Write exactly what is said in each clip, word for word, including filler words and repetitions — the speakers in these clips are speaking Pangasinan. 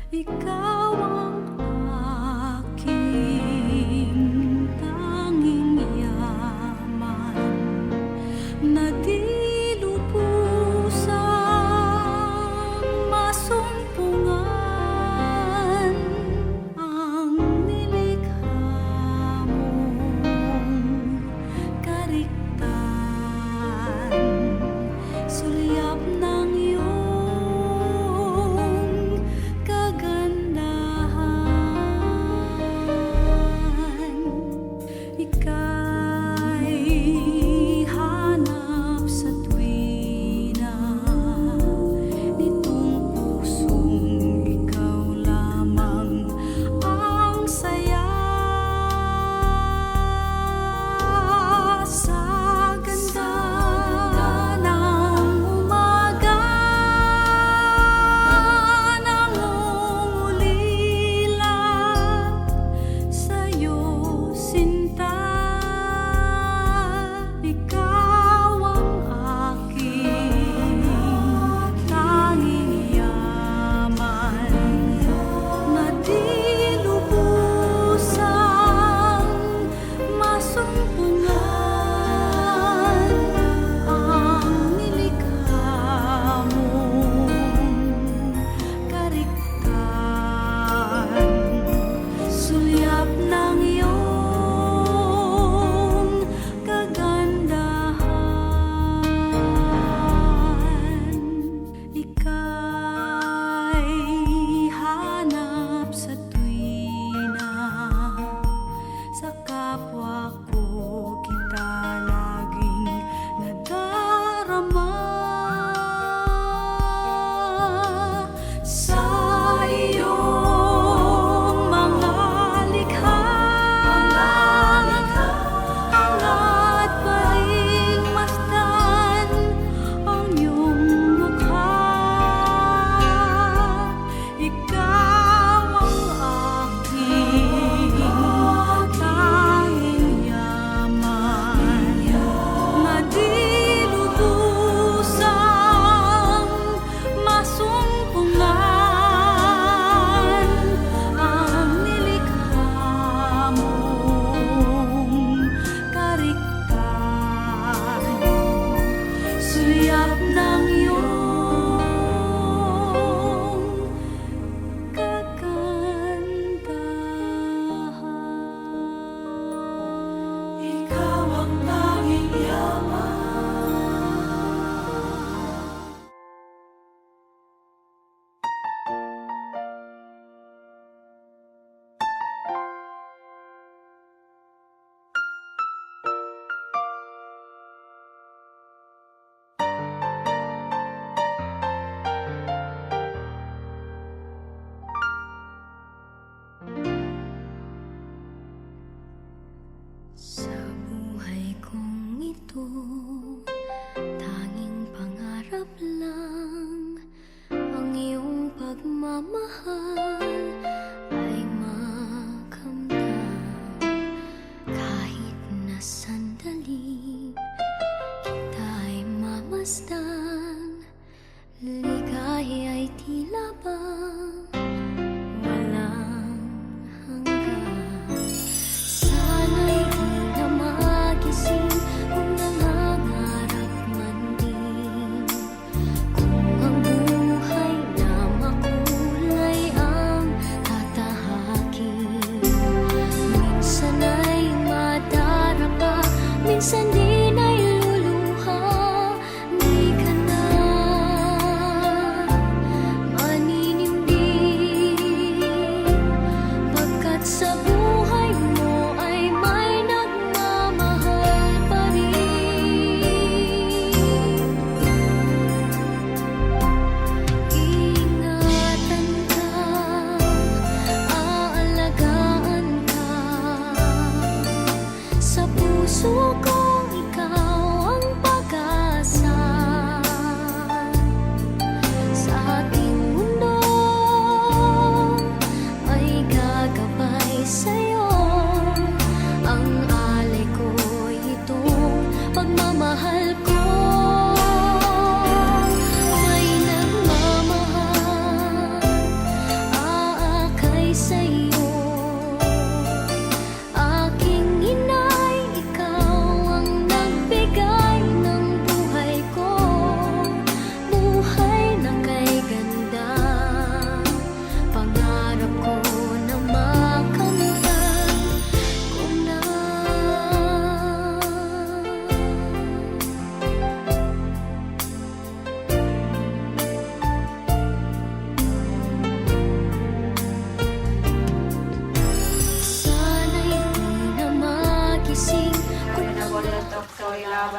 Ikaw ang aking tanging yaman, na di lubusang masumpungan ang nilikha mong kariktan. Sulyap ng iyong kagandahan.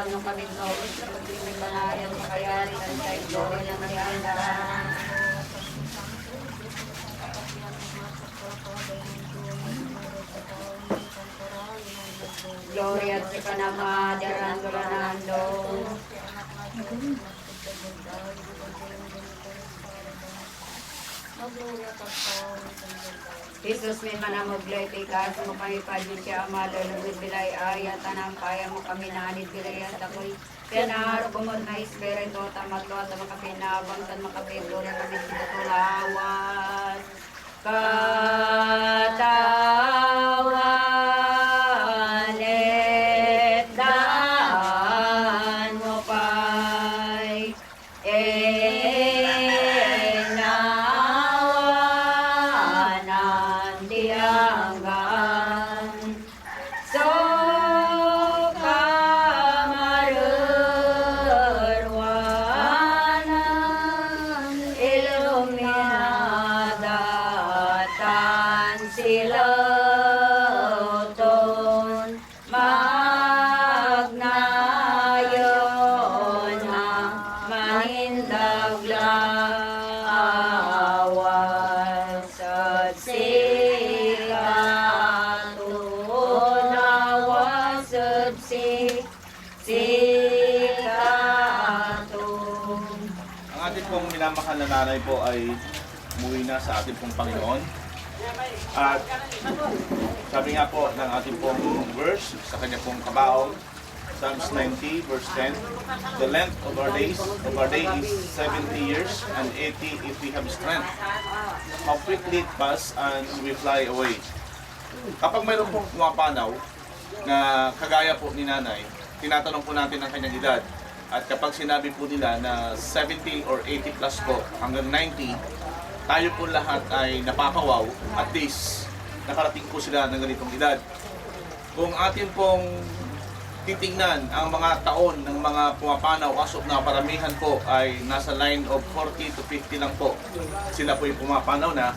Ano kami, Lord, sa pagpipinanayam, makayari, sa gloria na Gloria sa Ama, diad andal na andal. Jesus, may manamegley, pigaso mo kami, padi siya, Ama, lalo bilay aya, tan ampaya mo kami, naanid bilay a sakey. Pian aaro komon na Espiritu, ta matwa, ta makapinabang, tan makapigloria kami sikato lawas. Katawan, itdan mo pay inawa na andi anggan. So kamarerwanan, iluminada tan silew ton magnayon a manindag lawas ed sikato, lawas ed si-, sikato. Ang ating pong minamahal na nanay po ay umuwi na sa ating pong Panginoon. At sabi nga po ng ating pong verse sa kanya pong kabaong, Psalms ninety, verse ten, "The length of our days, of our day is seventy years, and eighty if we have strength. How quickly it pass and we fly away." Kapag mayroon pong pumapanaw na kagaya po ni Nanay, tinatanong po natin ang kanyang edad. At kapag sinabi po nila na seventy or eighty plus po, hanggang ninety, tayo po lahat ay napapawaw, at least nakarating po sila ng ganitong edad. Kung atin pong titingnan ang mga taon ng mga pumapanaw, as of now, paramihan po ay nasa line of forty to fifty lang po. Sila po'y pumapanaw na.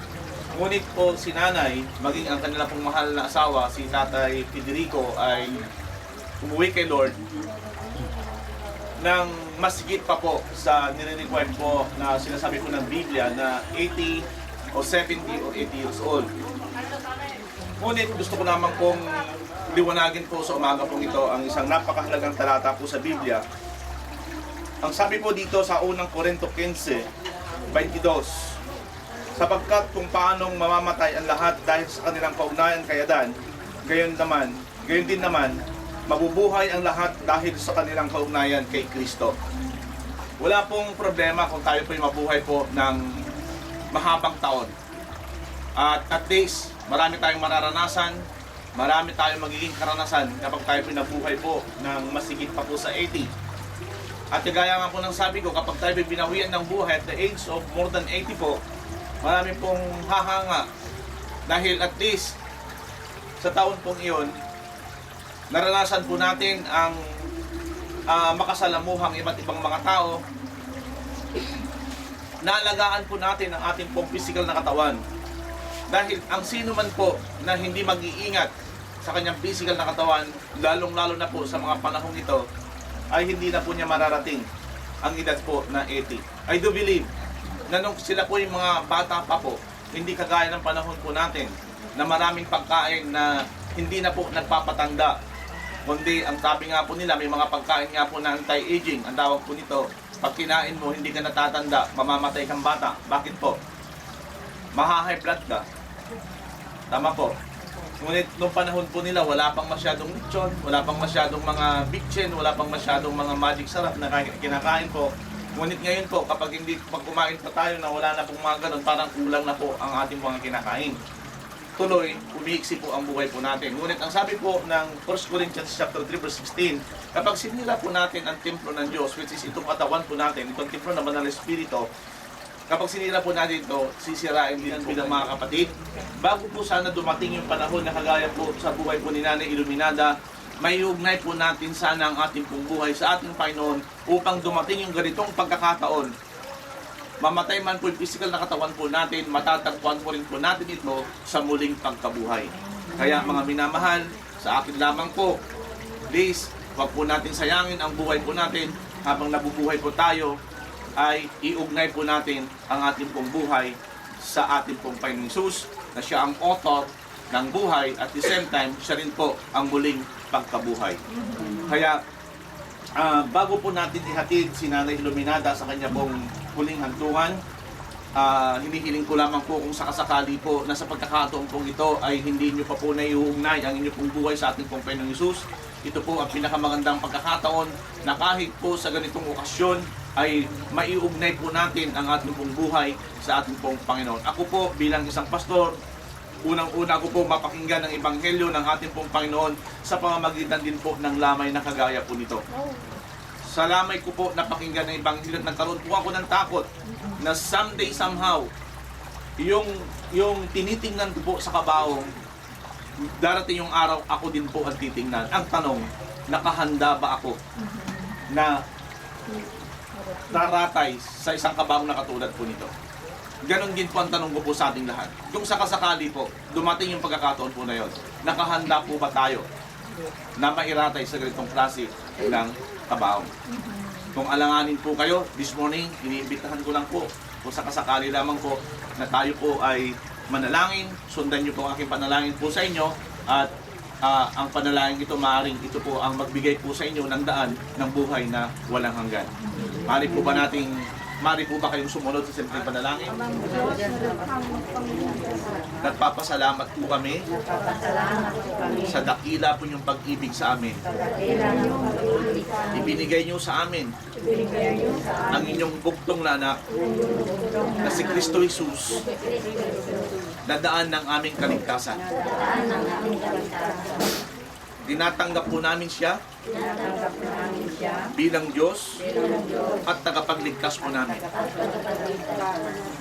Ngunit po si Nanay, maging ang kanila pong mahal na asawa, si Tatay Federico, ay umuwi kay Lord ng mas higit pa po sa nire-required po na sinasabi po ng Biblia na eighty o seventy o eighty years old. Ngunit gusto ko lamang pong liwanagin po sa umaga pong ito ang isang napakahalagang talata po sa Biblia. Ang sabi po dito sa unang Korinto quince, twenty-dos, "Sapagkat kung paanong mamamatay ang lahat dahil sa kanilang kaugnayan kay Adan, gayon naman, gayon din naman, mabubuhay ang lahat dahil sa kanilang kaugnayan kay Cristo." Wala pong problema kung tayo po'y mabuhay po ng mahabang taon. At at least, marami tayong mararanasan, marami tayong magiging karanasan kapag tayo po'y nabuhay po ng masigit pa po sa eighty. At kagaya nga po ng sabi ko, kapag tayo po'y binawian ng buhay at the age of more than eighty po, marami pong hahanga. Dahil at least, sa taon pong iyon, naranasan po natin ang, ah, makasalamuhang iba't ibang mga tao. Naalagaan po natin ang atin pong pisikal na katawan. Dahil ang sino man po na hindi mag-iingat sa kanyang pisikal na katawan, lalong-lalo na po sa mga panahong ito, ay hindi na po niya mararating ang edad po na eighty. I do believe na nung sila po yung mga bata pa po, hindi kagaya ng panahon po natin na maraming pagkain na hindi na po nagpapatanda. Kundi ang sabi nga po nila, may mga pagkain nga po na anti-aging, ang tawag po nito, pag kinain mo, hindi ka natatanda, mamamatay kang bata. Bakit po? Maha-high blood ka. Tama po. Ngunit nung panahon po nila, wala pang masyadong lechon, wala pang masyadong mga bitsin, wala pang masyadong mga magic sarap na kaya-, kinakain po. Ngunit ngayon po, kapag hindi, pag kumain po tayo na wala na pong mga ganun, parang kulang na po ang ating mga kinakain. Tuloy, umiiksi po ang buhay po natin. Ngunit ang sabi po ng First Corinthians chapter three verse sixteen, kapag sinira po natin ang templo ng Diyos, which is itong katawan po natin, itong templo ng Banal na Espiritu, kapag sinira po natin ito, sisirain din po ng mga kapatid. Bago po sana dumating yung panahon na kagaya po sa buhay po ni Nanay Iluminada, maiugnay po natin sana ang ating pong buhay sa ating Panginoon upang dumating yung ganitong pagkakataon. Mamatay man po yung pisikal na katawan po natin, matatagpuan po rin po natin ito sa muling pagkabuhay. Kaya, mga minamahal, sa akin lamang po, please, Huwag po natin sayangin ang buhay po natin. Habang nabubuhay po tayo, ay iugnay po natin ang ating pong buhay sa ating pong Panginoong Jesus, na siya ang author ng buhay, at the same time, siya rin po ang muling pagkabuhay. Kaya, ah, bago po natin ihatid si Nanay Iluminada sa kanya pong huling hantungan, ah, hinihiling ko lamang po kung sakasakali po na sa pagkakataon pong ito ay hindi nyo pa po naiuugnay ang inyo pong buhay sa ating pong Panginoong Jesus. Ito po ang pinakamagandang pagkakataon na kahit po sa ganitong okasyon ay maiugnay po natin ang ating pong buhay sa ating pong Panginoon. Ako po bilang isang pastor, unang-una ko po mapakinggan ang ebanghelyo ng ating pong Panginoon sa pamamagitan din po ng lamay na kagaya po nito. Sa lamay ko po napakinggan ang ebanghelyo at nagkaroon po ako ng takot na someday, somehow, yung, yung tinitingnan ko po sa kabaong, darating yung araw, ako din po ang titingnan. Ang tanong, nakahanda ba ako na raratay sa isang kabaong na katulad po nito? Ganon din po ang tanong ko po sa ating lahat. Kung sakasakali po, dumating yung pagkakataon po na yon, nakahanda po ba tayo na mairatay sa ganitong klase ng kabaong? Kung alanganin po kayo, this morning, iniimbitahan ko lang po, kung sakasakali lamang po, na tayo po ay manalangin. Sundan niyo po ang aking panalangin po sa inyo, at, ah, ang panalangin ito, maaaring ito po ang magbigay po sa inyo ng daan ng buhay na walang hanggan. Maaari po ba nating, maaari po ba kayong sumunod sa simpleng panalangin? Nagpapasalamat po kami sa dakila po niyong pag-ibig sa amin. Ibinigay niyo sa amin ang inyong bugtong na Anak, na si Cristo Jesus, na daan ng aming kaligtasan. Tinatanggap po namin siya bilang Diyos at tagapagligtas po namin.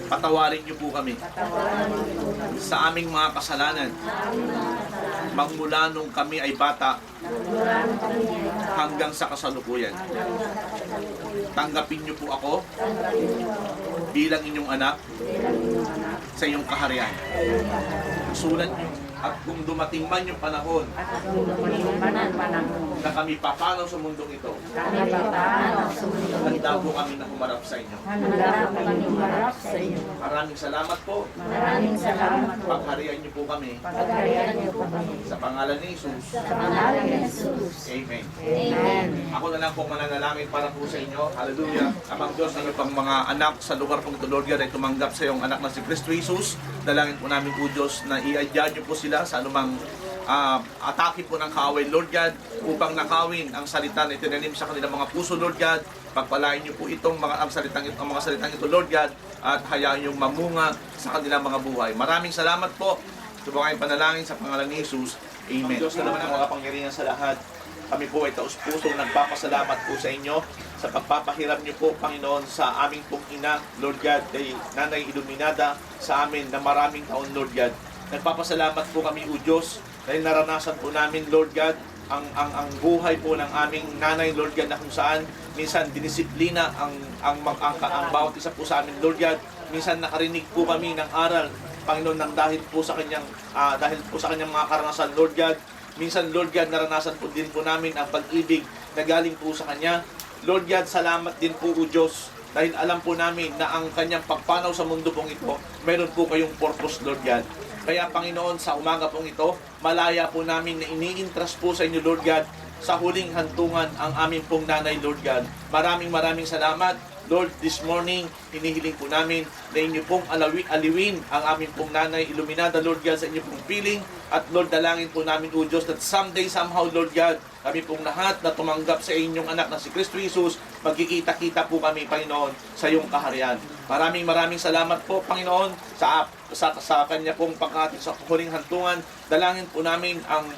Patawarin niyo po kami sa aming mga kasalanan, magmula nung kami ay bata hanggang sa kasalukuyan. Tanggapin niyo po ako bilang inyong anak sa iyong kaharian. Sulat niyo, at kung dumating man yung panahon na kami papanaw sa mundong ito, handa po kami na humarap sa inyo. Maraming salamat po. Pagharian niyo po kami. Sa pangalan ni Jesus. Amen. Ako na lang po mananalangin para po sa inyo. Hallelujah. Amang Diyos, ang inyong mga anak sa lugar pong ito, Lord God, ay tumanggap sa iyong anak na si Cristo Jesus. Dalangin po namin, O Diyos, na iadya niyo po sila sa anumang, ah, atake po ng kaaway, Lord God, upang nakawin ang salita na itinanim sa kanilang mga puso, Lord God. Pagpalain niyo po itong mga, ang salitang ito, ang mga salitang ito, Lord God, at hayaan niyong mamunga sa kanilang mga buhay. Maraming salamat po. Ito po ang panalangin sa pangalan ni Jesus. Amen. Diyos na naman ang makapangyarihan sa lahat. Kami po ay taus-pusong nagpapasalamat po sa inyo sa pagpapahiram niyo po, Panginoon, sa aming pong ina, Lord God, kay Nanay Iluminada, sa amin na maraming taon, Lord God. Nagpapasalamat po kami, O Diyos, dahil naranasan po namin, Lord God, ang, ang, ang buhay po ng aming nanay, Lord God, na kung saan minsan dinisiplina ang, ang, ang, ang, ang bawat isa po sa amin, Lord God. Minsan nakarinig po kami ng aral, Panginoon, ng dahil po sa kanyang, ah, dahil po sa kanyang mga karanasan, Lord God. Minsan, Lord God, naranasan po din po namin ang pag-ibig na galing po sa kanya. Lord God, salamat din po, O Diyos, dahil alam po namin na ang kanyang pagpanaw sa mundo pong ito, meron po kayong purpose, Lord God. Kaya, Panginoon, sa umaga pong ito, malaya po namin na iniintras po sa inyo, Lord God, sa huling hantungan ang amin pong nanay, Lord God. Maraming, maraming salamat, Lord, this morning. Hinihiling po namin na inyo pong alawi-, aliwin ang amin pong nanay, Iluminada, Lord God, sa inyo pong piling. At Lord, dalangin po namin, O Diyos, that someday, somehow, Lord God, kami pong lahat na tumanggap sa inyong anak na si Cristo Jesus, magkikita-kita po kami, Panginoon, sa iyong kaharian. Maraming, maraming salamat po, Panginoon, sa, sa, sa kanya pong paghatid sa huling hantungan. Dalangin po namin ang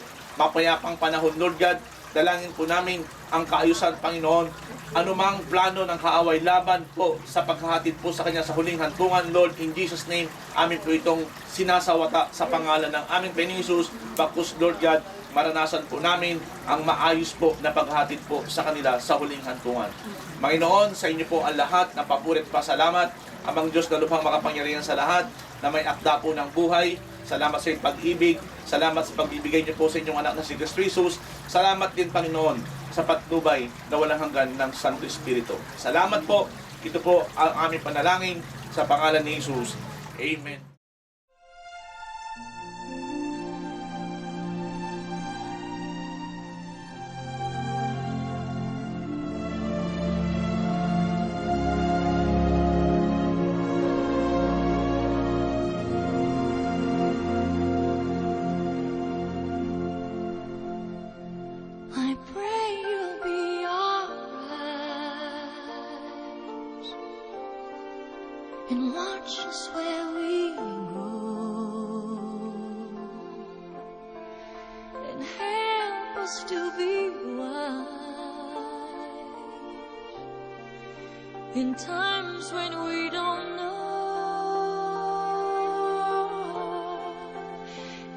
mapayapang panahon, Lord God. Dalangin po namin ang kaayusan, Panginoon. Anumang plano ng kaaway laban po sa paghahatid po sa kanya sa huling hantungan, Lord, in Jesus' name, amin po itong sinasawata sa pangalan ng aming Panginoong Jesus. Bagkus, Lord God, maranasan po namin ang maayos po na paghatid po sa kanila sa huling hantungan. Panginoon, sa inyo po ang lahat na papuri at pasalamat. Amang Diyos na lubhang makapangyarihan sa lahat, na may akda po ng buhay. Salamat sa iyong pag-ibig. Salamat sa pagbibigay niyo po sa inyong anak na si Cristo Jesus. Salamat din, Panginoon, sa patnubay na walang hanggan ng Santo Espiritu. Salamat po. Ito po ang aming panalangin sa pangalan ni Jesus. Amen. I pray you'll be our eyes and watch us where we go, and help us to be wise in times when we don't know.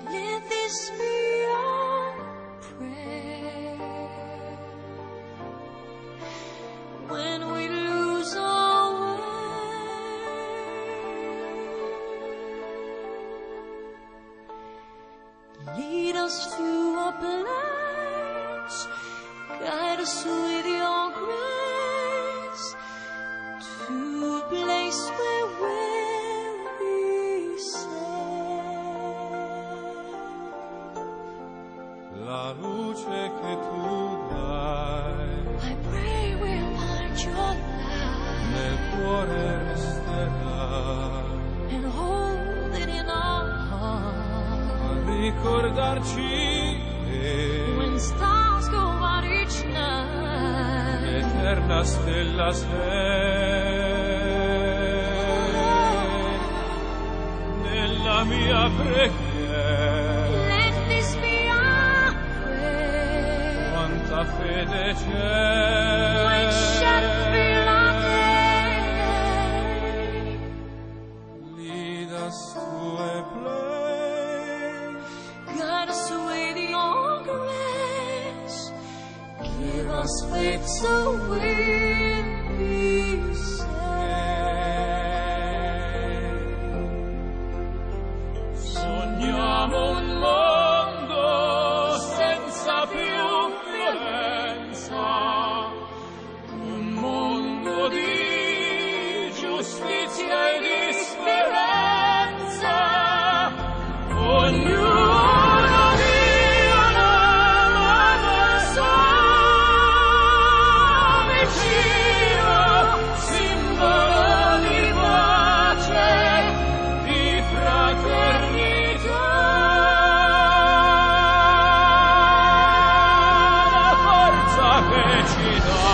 Let this be our prayer when we lose our way. Lead us to a place, guide us with your grace, to a place where we'll be safe. La luce che tu dai I pray we'll find your light nel cuore resterà. And hold it in our heart. A ricordarci che when stars go out each night, eterna stella sei nella mia preghiera. Let this be our prayer. Quanta fede c'è. When shadows fill our day. Lead us to a place. Guide us with your grace. Give us faith so we'll be saved. Sogniamo un mondo senza più violenza, un mondo di giustizia e di speranza. Ognuno di una mano al suo vicino, simbolo di pace, di fraternità. La forza che ci dà.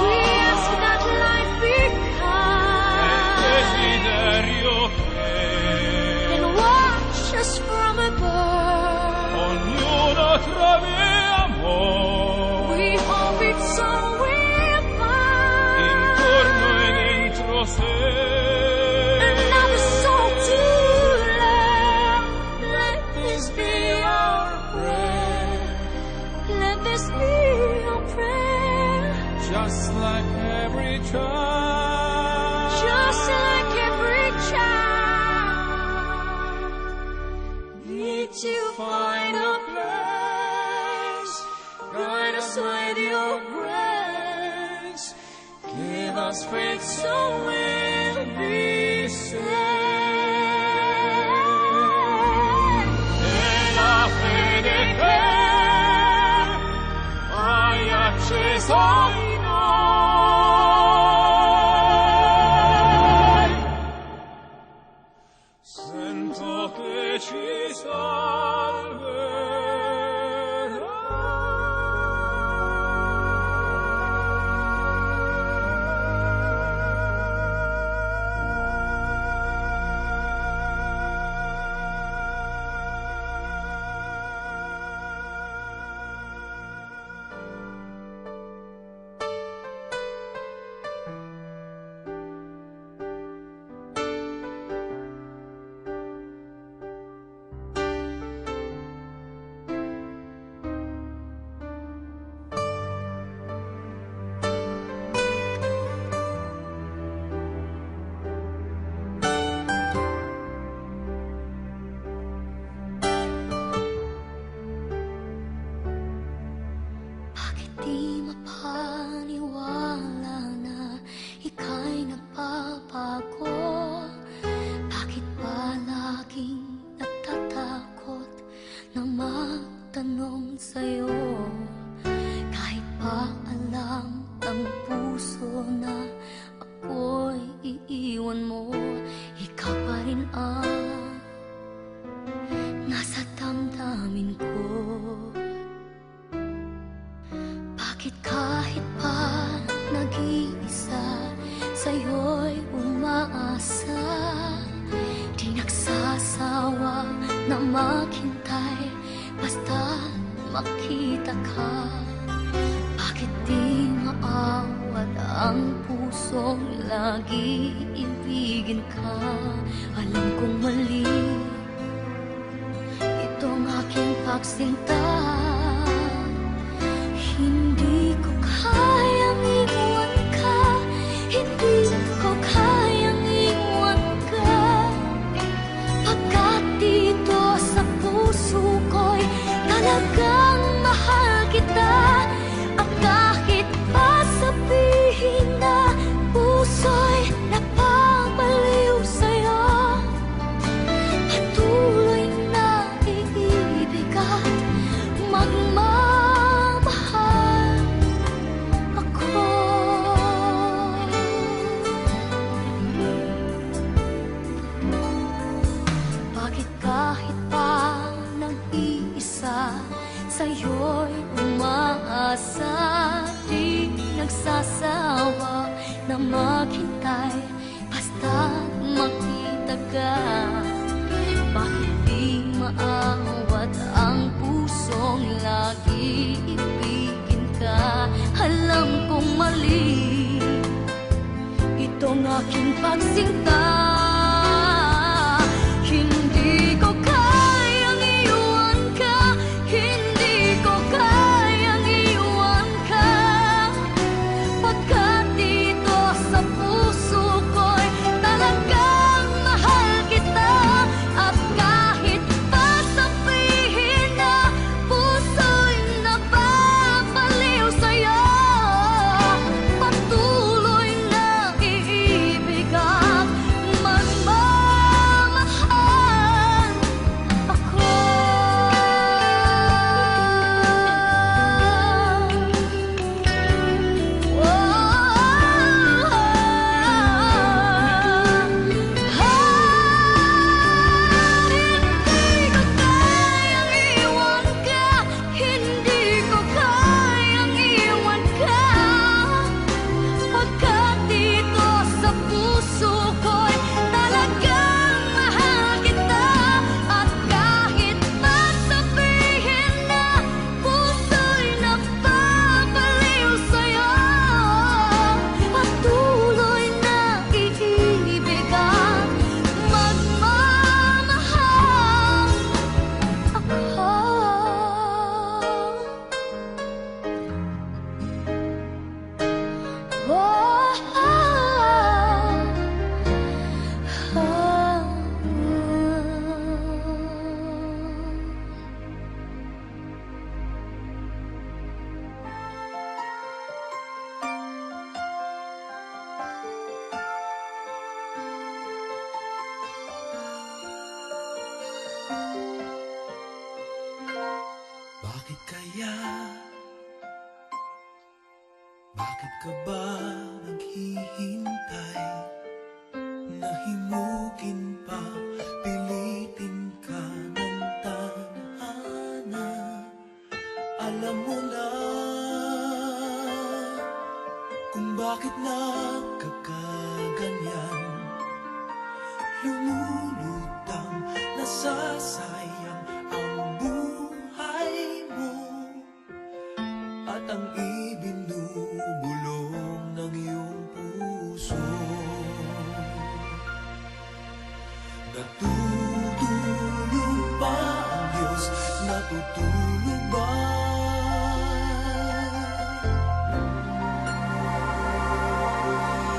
We ask that life be kind. E il desiderio che and wash us from above. Ognuno trovi amor. We hope it's all we'll find. Intorno e dentro sé. Another soul to love. Let this be our prayer. Let this be our prayer. Just like every child. Just like every child. Need to find a place. Guide us with your grace. Give us faith so we'll be saved. E la fede che hai acceso in noi. Sento che ci salverà. Ah, nasa damdamin ko, bakit kahit pa nag-iisa, sa'yo'y umaasa? Di nagsasawa na maghintay, basta makita ka. Bakit di maawat ang pusong lagi ibigin ka? Alam kong mali itong aking pagsinta. Hindi ko kayang iwan ka, hindi ko kayang iwan ka. Pagkat dito sa puso ko'y talagang mahal kita. At kahit pa sabihin na puso'y napapaliw sa'yo, patuloy na iibig at magmamahal ako. Bakit kahit pa nag-iisa, sa'yo'y umaasa? Di nagsasawa na maghintay, basta't makita ka. Bakit di maawat ang pusong lagi ibigin ka? Alam kong mali itong aking pagsinta. Hindi ko kayang iwan ka, hindi ko kayang iwan ka. Pagkat dito sa puso ko'y talagang mahal kita. At kahit pa sabihin na puso'y napapaliw sa'yo, patuloy na iibig at magmamahal ako. Hindi ko kayang iwan ka, hindi ko kayang iwan ka. Pagkat dito sa puso ko'y talagang mahal kita. At kahit pa sabihin na puso'y napapaliw sa'yo, patuloy na iibig at magmamahal ako. Oh, oh, oh, oh. Bakit kaya? Bakit ka ba naghihintay? Nahimukin pa, pilitin ka ng tadhana. Alam mo na kung bakit nagkakaganyan. Lumulutang, nasasayang ang buhay mo. At ang ibinubulong ng iyong puso. Natutulog ba ang Diyos? Natutulog ba?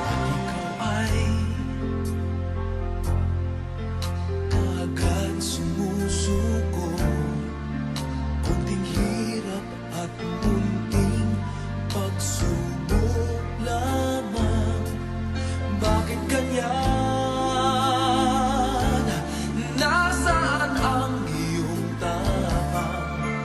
At ikaw ay kaagad sumusuko, konting hirap at munting pagsubok lamang. Bakit ganyan? Nasaan ang iyong tapang?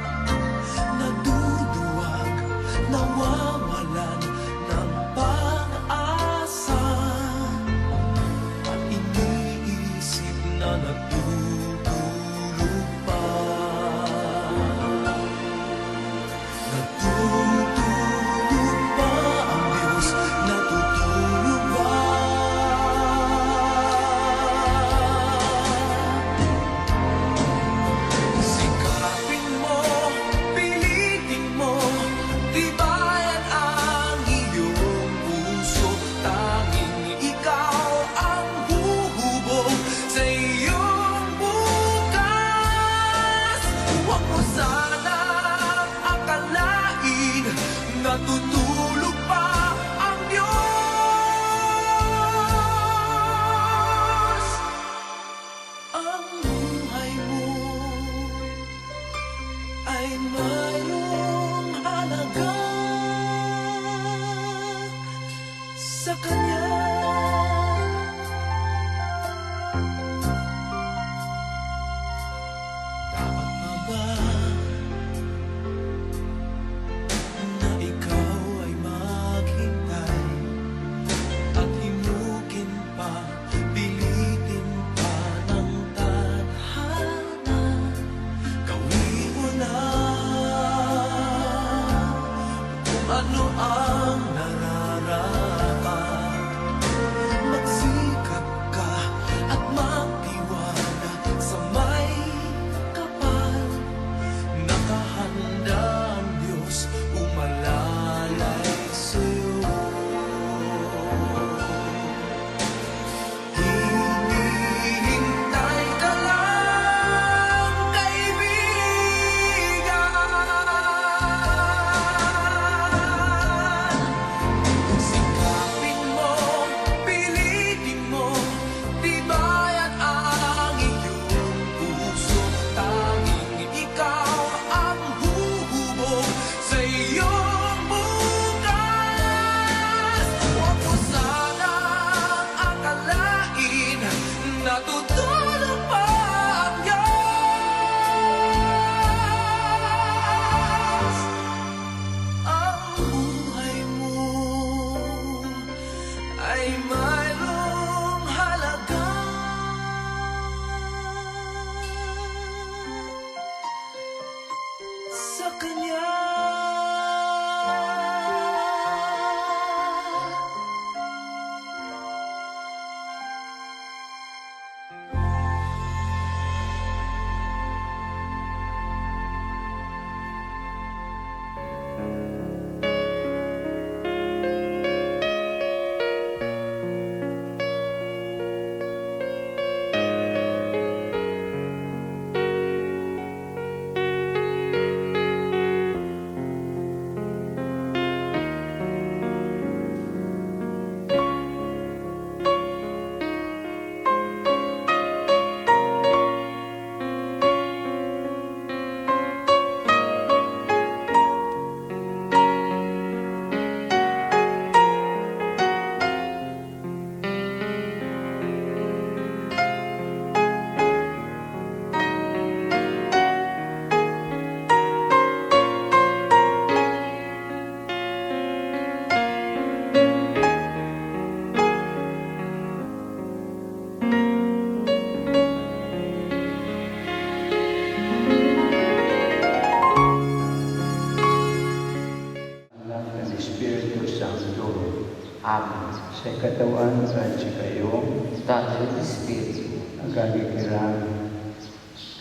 Say Katawan ed sikayo. Tan ed Espiritu. Agagik iran,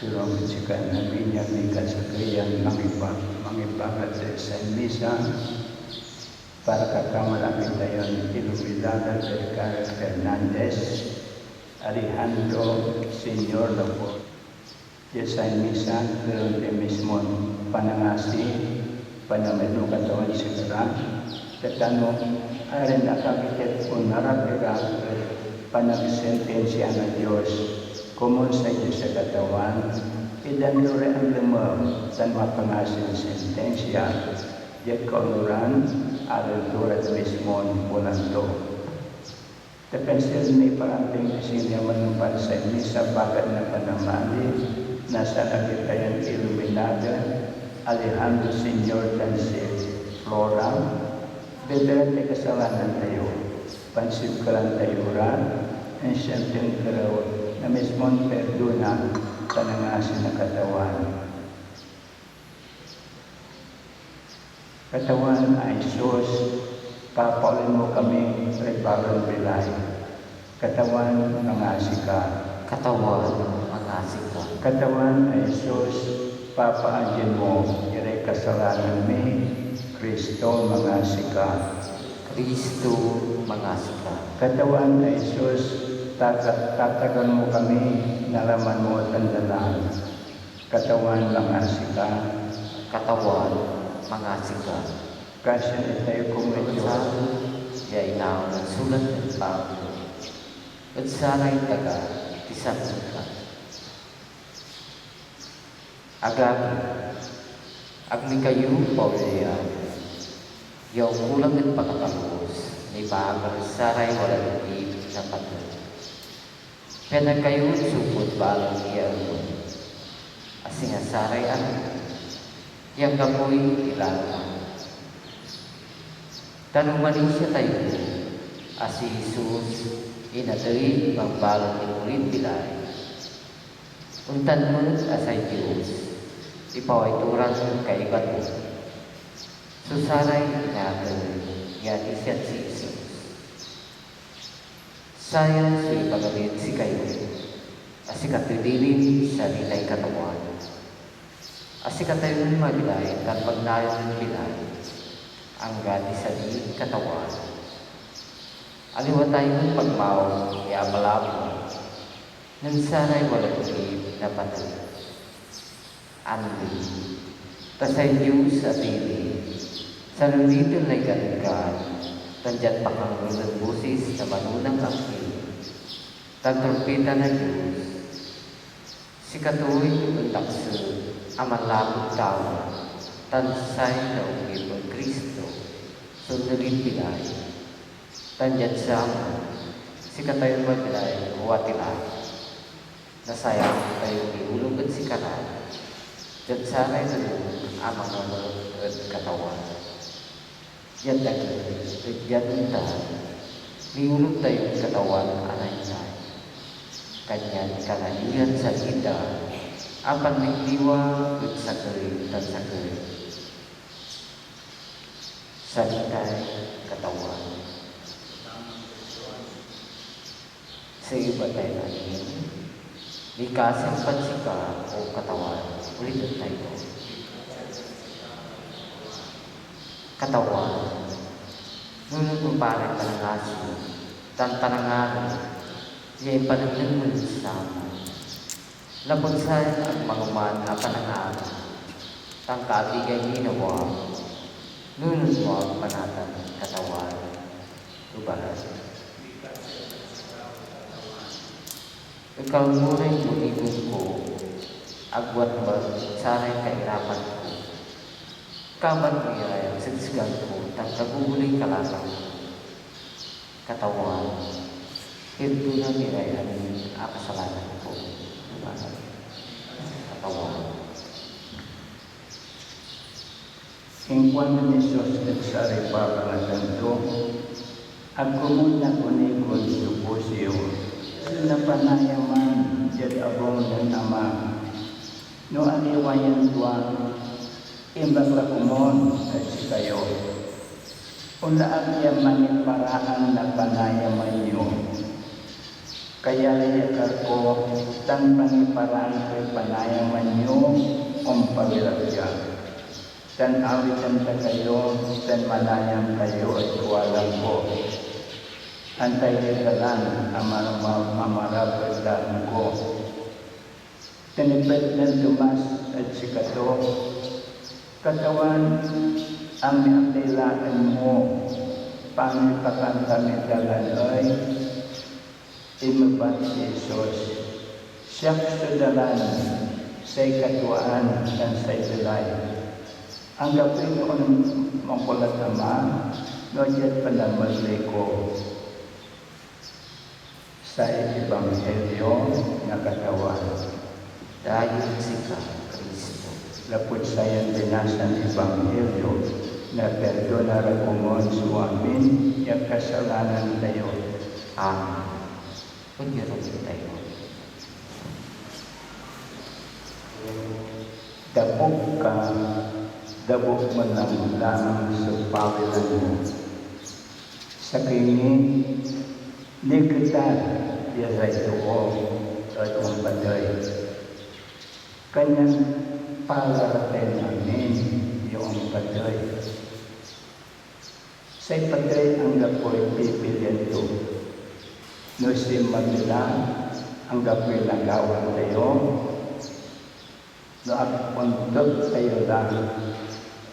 kerew ed sikayon amin ya mikasakey yan mangiba-, mangibagat ed say misa para kakamalaki tayon Iluminada Vergara Fernandez, Alejandro Senior Laporte. Diad say misa, kerew tay mismon panangasi, panamano, Katawan, sikara, ta no arin akakite't onarap ira ed panagsentensia na Dios, komun say Dios a Katawan, itdan to ray anlemew tan mapangasin sentensia diad kaonuran, aro to rad mismon polan to. Ta pian sirin may paranting na singa ya manumpal say misa bagat na panamani na sanagi tayon Iluminada, Alejandro Senior tan si Flora, bebera tay kasalanan tayo, pansibkalan tayo ra, insianten kerew na mismon perdona tan angasi na Katawan. Katawan a Jesus, papaolin mo kami ray balon bilay. Katawan, mangasi ka. Katawan, mangasi ka. Katawan a Jesus, papaandyan mo iray kasalanan mi. Cristo, mangasi ka. Cristo, mangasi ka. Katawan a Jesus, taga-, tatagan mo kami na laman mo tan dalan. Katawan, mangasi ka. Katawan, mangasi ka. Kasian itayo komun ed Dios. Salmo ya inaon na sulat nen Pablo ed saray taga Tesalonica. Agagi, ag mi kayo paolyan ya onkulang ed pakatalus nipaakar ed saray walad logip na patey. Pian ag kayo onsupot balang ya ermen, a singa saray arum ya anggapoy ilalaman. Ta no manisia tayo a si Jesus inatey bambaleg ya olid bilay, ontan met a say Dios ipaway to ran kaiba to so saray inatey ya anisian si Jesus. Saya so ibaga mid sikayo, a sikatoy dilin saritay Katawan, a sikatayon mabilay tan magnayon nen bilay, anggad isabiy Katawan. Aliwa tayon pagmaong ya abalabwa nen saray walad logip na patey. Andi, ta say Dios a dili, sanunitel lay ganggan, tan diad pakangerel nen bosis na manonang anghil tan trumpita na Dios, sikatoy ondaksel a manlapud tawen, tan say naogip ed Cristo so onolid bilay. Tan diad saman, sikatayon mabilay, wati la, nasayang tayon niolog ed sikara diad saray danum a mangerel ed Katawan. Diad dakel et diad ontan, niolog tayon Katawan a naitay. Kanyan ikana yo yan salita a panligliwa ed sakey tan sakey. Salitay Katawan. Sa iba tayo na iyan, mikasempad sika, O Katawan, ulitan tayo. Katawan, nunot mo pa ray panangasi tan panangaro ya impanengneng mo ed saman. Lapud sayan agmaoman a panangaro tan kaabigay nen Noah, nunot mo ak pa natan, Katawan. Ebat. Ikalmo ray bunigon ko, agwat mo ed saray kairapan ko. Kabat mo iray sigsig ko tan kagogole'y kalatang ko. Katawan, pirdonam iray amin a kasalanan ko. Katawan. Inkuan nen Jesus ed saray babangatan to, "Ag komun nakunigon so puso yo, so napanayaman diad abung nen Ama. No aliwa yan tua, imbag la komun ed sikayo." Onla ak ya mangiparaan na panayaman yo. Kayalayak ko, tan pangiparaan koy panayaman yo, ompawil ak ya. Tan awiten ta kayo, tan manayam kayo ed kuarang ko. Antayo lay dalan a marma-, mamarap ed dalan ko. Tinepet nen Tomas ed sikato, "Katawan, ag mi akailaen mo, panoy pakantam ed dalan ey?" Inmebat si Jesus, "Siak so dalan, say katuaan, tan say bilay. Anggapoy on-, onkulat Ama, no diad panamegley ko." Say Ebanghelyo na Katawan. Dayot sika, Cristo. Lapud sayan binasan Ebanghelyo, naperdona ra komon so amin ya kasalanan tayo. Amen. Odyuren tayo. Dabuk ka, dabuk mo lamlamang so pawilen mo. Sakey ni, niketan ya say too et ompatey. Kanyan palaraten amin ya ompatey. Say patey anggapoy pipilien to. No sinmabi la, anggapoy nagawa tayo. No ag, ontok tayo la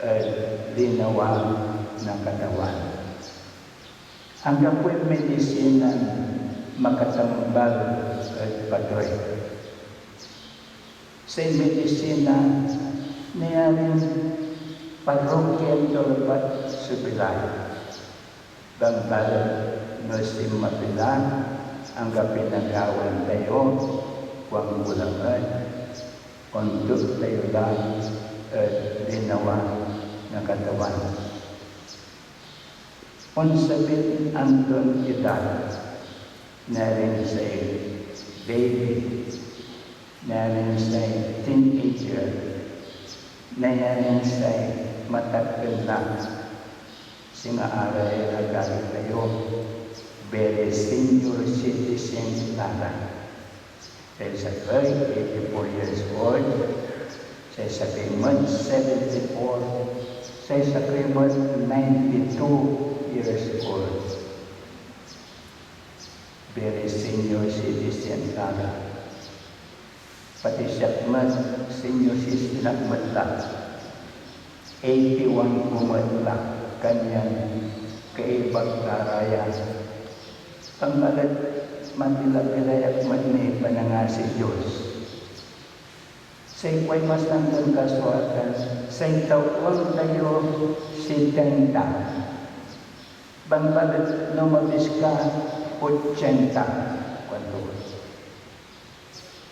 ed linawa na Katawan. Anggapoy medisinan makatambal ed patey. Say medisina, nayarin parokien to labat so bilay. Bambalet no sinmabi la, anggapoy nagawa tayo, kuanko lamet, ontok tayo la ed linawa na Katawan. Onsabid anton edad, nayarin say baby, nayarin say teenager, nayarin say matakken la, singa aray agagi tayo, very senior citizen la ra. Say sakey, eighty-four years old. Say sakey met, seventy-four. Say sakey met, ninety-two years old. Very senior citizen la ra. Pati siak met, senior citizen ak met la. Eighty-one ko met la, kanyan kaibak la ra ya. Pambalet, matila-pilay ak met ni panangasid Dios. Say kuay Masanton Kasulatan, say tawen tayo setenta. Bambalet no mabis ka, ochenta, kuanto.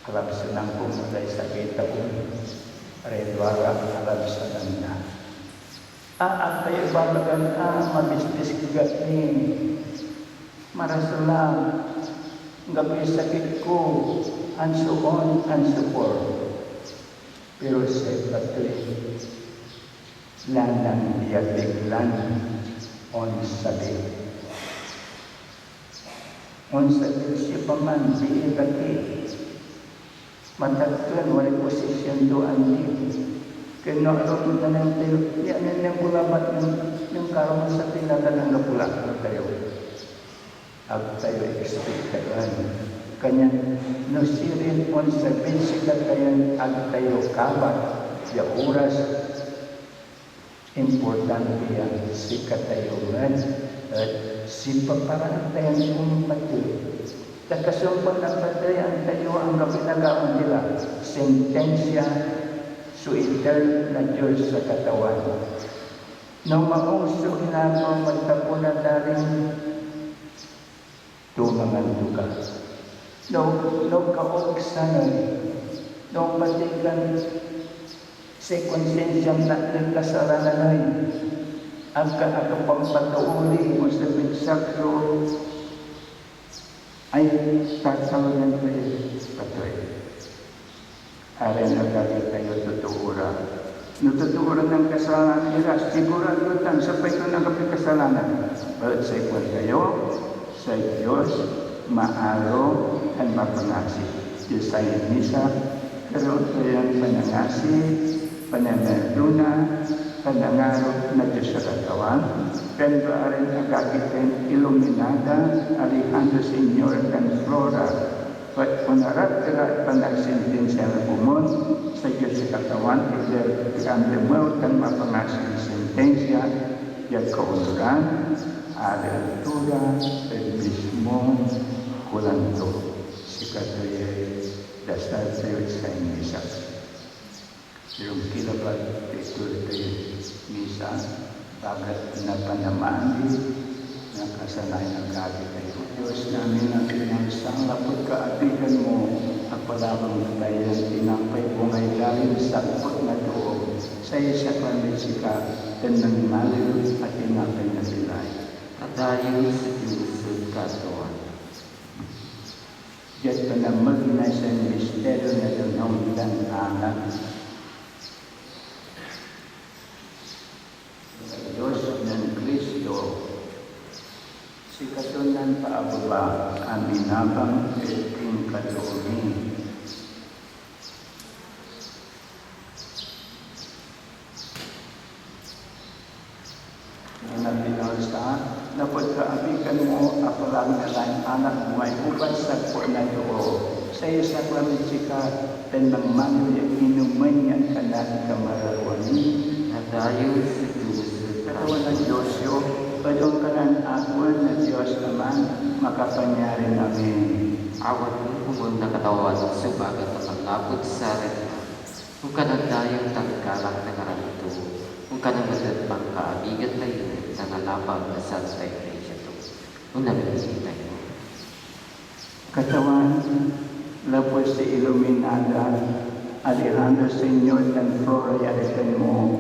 Alabsanan ko met lay sakey taon, ray duara alabsanan da. A, ag tayo ibabagan a mabistis ki gatni. Marasol la, anggapoy sakit ko, and so on and so forth. Pero say patey, lanang ya biglan onsabi. Onsabid siopaman, bii, laki, matakken, walay posisyon to, andi. Ken no arum na nen tayo, ya nen, nen ko labat nen, nen karon sa pinatan anggapo la tayo. Ag tayo ekspektaen. Kanyan no sirin onsabid sikatayon ag tayo kabat ya oras, importante ya sikatayo met et sipaparaan tayon ompatey. Ta kasumpal na pateyan tayo anggapoy nagawa ti la, sentensia so iter na Dios a Katawan. No maong so ginagawa mo ed tapew na dalin, tumangan to ka. No, no kaog sanay, no patigan say konsinsiam na kasalanan ey, ag ka akapampatoori, onsabid sakto ay tatalonan tayoy patey. Arin agagi tayo totoo ra. No totoo ran nankasalanan ira, sigurado tan sapay ton anggapoy kasalanan. Balet say kuan tayo, say Dios maaro tan mapangasi. Diad sayan misa, karoon tayon panangasi, panamerdona, panangarok na Dios a Katawan, pian duaran agagi tayon iluminada, Alejandro Senior tan Flora, Onarap ira ed panagsintinsia na komun, say Dios ya Katawan, iter ya andemew tan mapangasin sintinsia, diad kaonuran, arean to ra ed mismon kulang to. Sikato yay dasal tayo ed sayan misa. Irongkila bat ituloy tayo misa, bagat napanamaan di nakasanayan agagi tayo. Dios namin a pinalsa, lapud kaabigan mo, agpalabang na tayo yan tinapay bungay dalin sakpot na too, say sakramit sika, tan nangmaliw a tinapay na bilay. Adayew so Dios ed katawan. Diad panamegley na say misterio na danum tan anak, Dios nen Cristo, sikato nan paabeba a minabang ed inkato mi. Nen pinalsa, lapud kaabigan mo, apalabang na laen anak mo may upat sagput na too. Say sakramit sika, tan mangmaliw ya inomen yan kanak kamararwa mi. Nadayew so Dios ed Katawan na Dios yo, ed onkanan agew na Dios Aman, makapanyarin amin. Awaten komun na Katawan so bagat a manlapud saray Onkanan dayew tan galang na ngaran to, onkanan met ed pankaabigan tayo tan alabag na Santa Iglesia to. Onalagey tayo. Katawan, lapud si Iluminada, Alejandro Senior tan Flora ya aripen mo,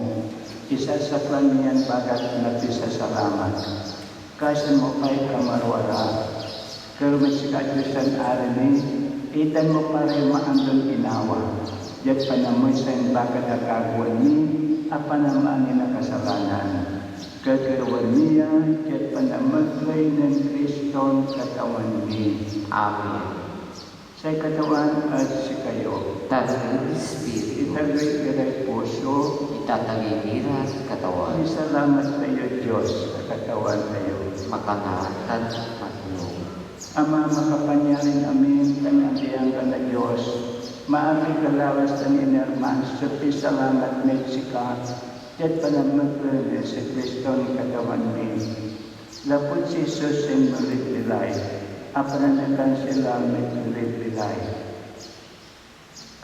isasaklang mi yan bagat na pisasalamat. Kasan mo pay kamarwara. Kel met sika, Dios tan Ari mi, itdan mo pa ray maandon inawa, diad panamegley na bagat a gagewan mi a panamaani na kasalanan. Kekerewen mi ya diad panamegley nen Criston Katawan mi. Amen. Say Katawan ed sikayo. Tan ed ispiritu. Itagey iray puso. Itatagey ni ra ed Katawan. Misalamat kayo, Dios, a Katawan tayo. Makanaan tan matnong. Ama, makapanyarin amin tan andi anggaan a Dios, maabig a lawas tan inerman so pisalamat mid sika, diad panamegley nen si Criston Katawan mi. Lapud si Jesus inmolid bilay, a pananeknekan si Lamb inmolid bilay.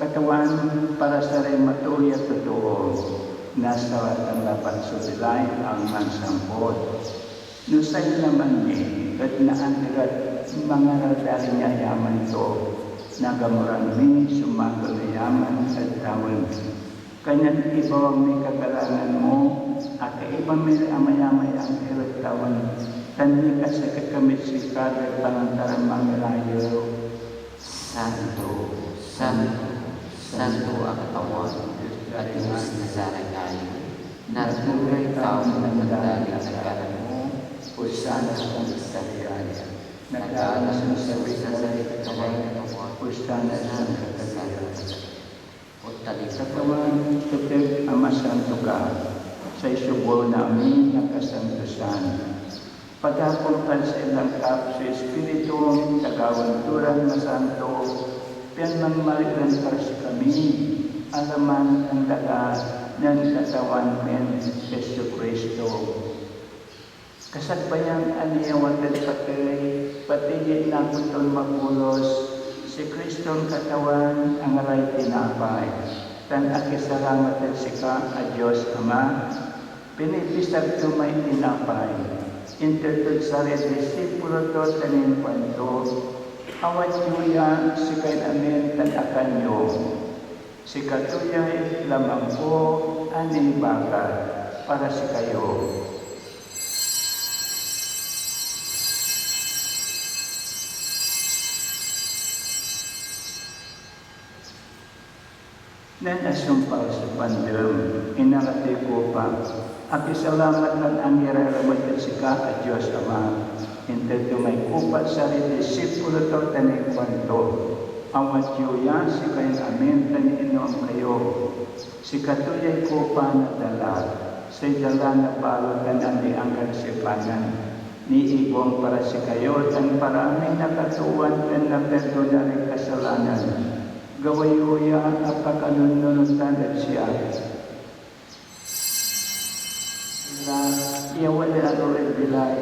Katawan, para saray matoor ya totoo, nasawatan labat so bilay a mansampot. No say laman mi et naanti rad mangaradari ya ayaman to, nagamuran mi so makel a yaman ed tawen. Kanyan ibawag mi kagalangan mo a kaiba mi ray amayamay anghel ed tawen, tan mikasakit kamid sika diad panantaramang irayew. Santo, santo, santo a Katawan a Dios na saray gayo. Naturay tawen tan dalin na ngaran mo. Hosanna ed saray aya. Nagalang so saray Katawan. Hosanna ed saray Katawan. Ontan ed Katawan, a masanto ka, say subol na amin a kasantosan. Pagapom tan say langkap so Ispiritum, tagawen to ran masanto, pian mangmaliw iran para sikami, a laman tan daga nen Katawan min Jesu-Cristo. Kasagbayan a niyawat ed patey, pati ya inako ton mapolos, si Criston Katawan, angalay tinapay, tan akisalamat ed sika a Dios Ama, pinipisag to may tinapay, inter tod saray disipulo to, tan inkuanto, "Awat yo ya, sikayon amin, tan akan yo." Sikato yay laman ko a nibagat para sikayo. Nen asumpal so pandem, inala toy kupa, akisalamat tan angiraramat ed sika a Dios Ama. Inter to may kupa saray disipulo to tan inkuanto, "Awat yo ya sikayon amin tan inom kayo. Sikato yay kupa na dala, say dala na balot tan andi anggan sipanan. Niibong para sikayo tan para amin a katoowan pian napirdona ray kasalanan. Gawa yo ya a pakanunnunotan ed siak." Sila ya walay aro ed bilay.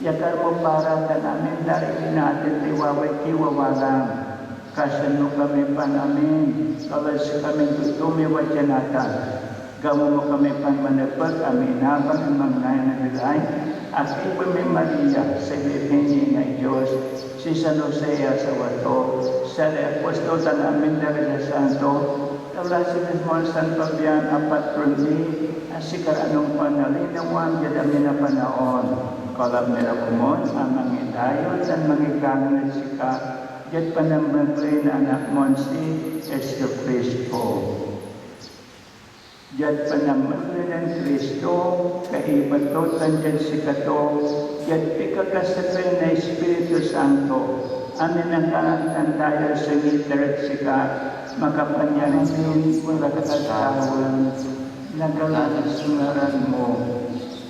Yakar mo para tan amin da ray inaatey tay waway kiwawalam. Kasian mo kami pan amin, ta walad sikamin totomi wadya natan. Gawa mo kami pan manepeg a minabang ed mangnayon a bilay, a kaiba mi Maria, say Birhen ya Inay Dios, si San Jose ya asawa to, saray apostol tan amin da ray santo, ta wala si mismon santo bian a patron mi, a sikara nung panalinawan diad amin a panaon. Kalab mi ra komon a mangidayew tan mangigalang ed sika diad panamegley na Anak mon si Jesu-Cristo. Diad panamegley nen Cristo, kaiba to, tan diad sikato, diad pikakasakey na Ispiritu Santo, amin a kaamtan tayo so miter ed sika, makapanyarin wala katatawen, nagalang so ngaran mo.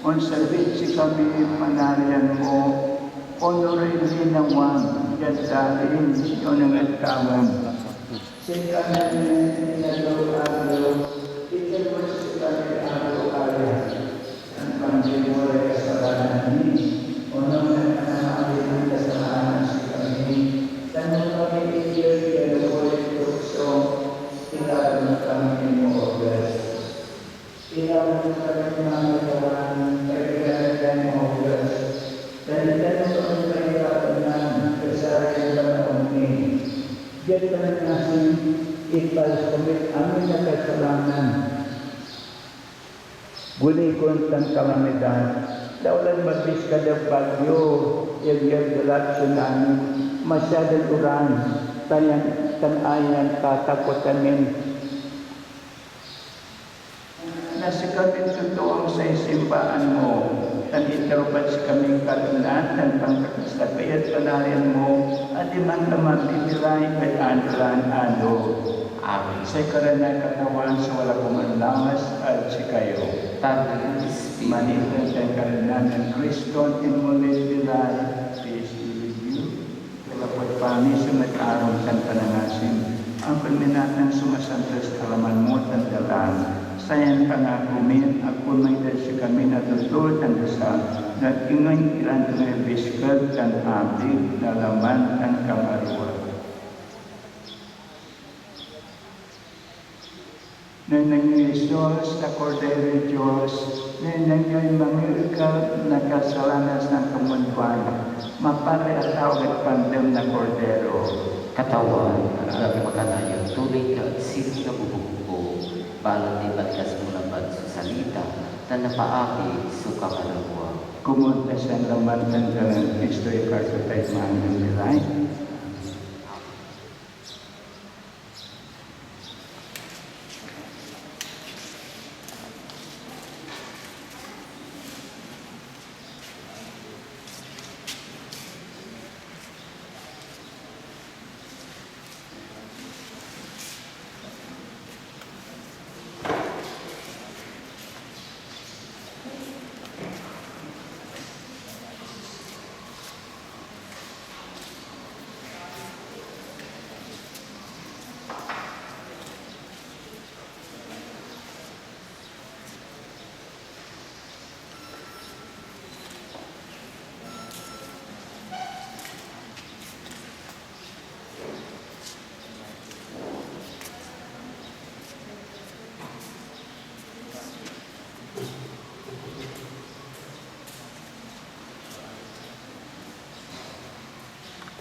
Onsarbid sikami, Panarian mo, onuray linawam, diad dalin ya onengneng tawen. Sikanan inador-ador, iter mo sikami aro-aro, tan pangdi mo ray kasalanan mi, onung nen anamabi na kasalanan sikami, tan onung kami iter ya lobon ed tukso, pigaran mo kami nen maoges. Ilaban mo kami na Katawan, kaibigan, tan maoges, tan itdan mo kami kaibabanan ed sarayan panaon mi. Diad panangasim, ipalas komid amin a kasalanan, gulikon tan kalamidad, ta walad mabiskad a bagyo, yagyag la tsunami, masiadan uran, tan, tan ayan katakotan min Na sikami totoong say simbaan mo, tan iter mo pad sikamiy kaloonan tan pankakasakey ed Panarian mo, a diman ka mambibilay ed ando lan ando. Amen. Say karan na Katawan so wala komun lawas ed sikayo. Tan ed Espiritu. Manitong tan kaloonan nen Criston inmolid bilay, peace be with you. Lapud paniso met arum tan panangasim, ampon mi natan so masantos a laman mo tan dalan. Sayan pangako min, agko met ed sikami na totoo tan dasal, no ag ingen iran to may biskeg tan abig na laman tan kamarua. Nengneng yoy Jesus, a Korderoy Dios, nengneng yoy mangiekal na kasalanan na sankamundoan. Maparay atawag ed Pandem na Kordero. Katawan, anak mo, kanayon tunay ka ed sirin na bubukbuk ko, balet ibankas mo labat so salita, tan napaabig so kamarua. Komun ta sian laman tan dalan Cristo ya karkatay maandon bilay.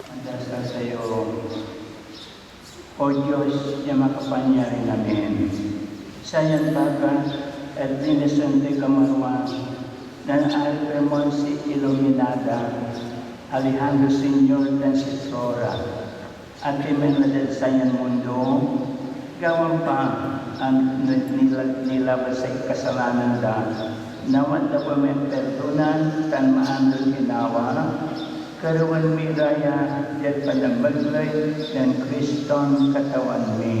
Mandasal tayo. O Dios ya makapanyarin amin, sayan baga et linesen toy kamaruan nen Ari Fremon, si Iluminada, Alejandro Senior, tan si Flora, a kinmay la dad sayan mundo, Gawa pa a nila-, nilaban say kasalanan da, nawat da may perdonan tan maandon ginawa, kerewen mi ra ya diad panamegley nen Criston Katawan mi.